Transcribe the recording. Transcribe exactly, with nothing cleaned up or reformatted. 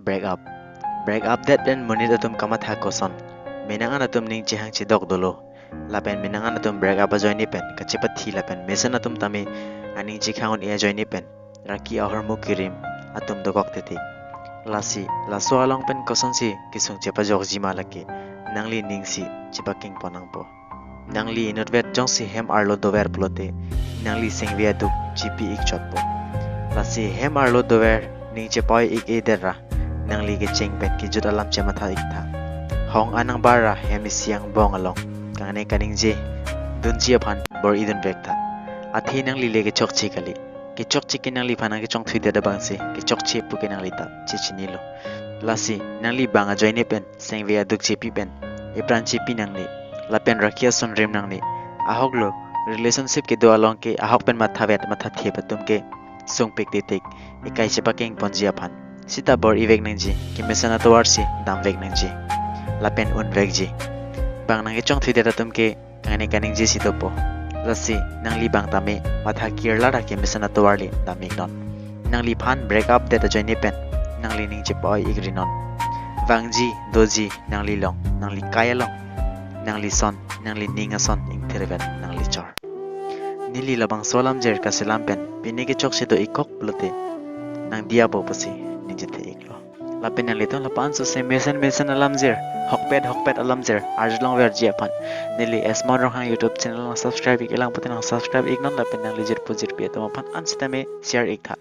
Break up. Break up det pen monit atum kamatha koson. Menang an atum ning chehang chedok dolo. Lapen menang an atum break up ajoine pen kachepathi lapen mesen atum tame aning chekhang un-e ajoine pen raki ahormu kirim atum dokok tete. Lasi, laso along pen kosonsi kesung chepajokji ma lake, nangli ning si chepakeng pon nangpo. Nangli inutvet jongsi hem arlo dover pulote, nangli sengve aduk chepi ik chotpo. Lasi hem arlo dover ning chepa-oi ik-e det ra, nangli kecheng pen kejut alam chematha ik tha. Hong anang bar ra hem isi angbong along kangne kaningje dunji aphan bor-idun vek tha. Athe nangli le kechokche kali. Kechokche ke nangliphan nangkechongthuidet abangsi kechokche pu ke nangli ta chechinilo. Lasi nangli bang ajoine pen sengve aduk chepi pen epran chepi nangne lapen raki ason rim nangne. Ahoklo, relationship kedo along ke ahok pen mathavet mathathep atum ke sungpik titik, ekai chepakeng ponji aphan. Sita bor-i vek nangji, kemesen atovar si dam vek nangji lapen un vekji. Bang nangkechongthuidet atum ke kangne kaningje si dopo. Lasi nangli bang tame matha kirla ra kemesen atovar le dam iknon. Nangliphan break up det ajoine pen nangli ning chepa-oi ik rinon. Vangji doji nangli long, nangli kai along, nangli son, nangli ning ason ingthirvet nangli chor. Neli labangso alamjir kaselam pen pine kechokche do ik kok pulote nang diya po pusi ningjethe iklo. Lapen nanglitum lapu-an sose mesen mesen alamjir, hokpet hokpet alamjir arjulong verji aphan neli S Mon Ronghang YouTube channel nang subscribe ik-e lang pulote nang subscribe iknon lapen nangli jirpo jirpi atum aphan an sitame share ik tha.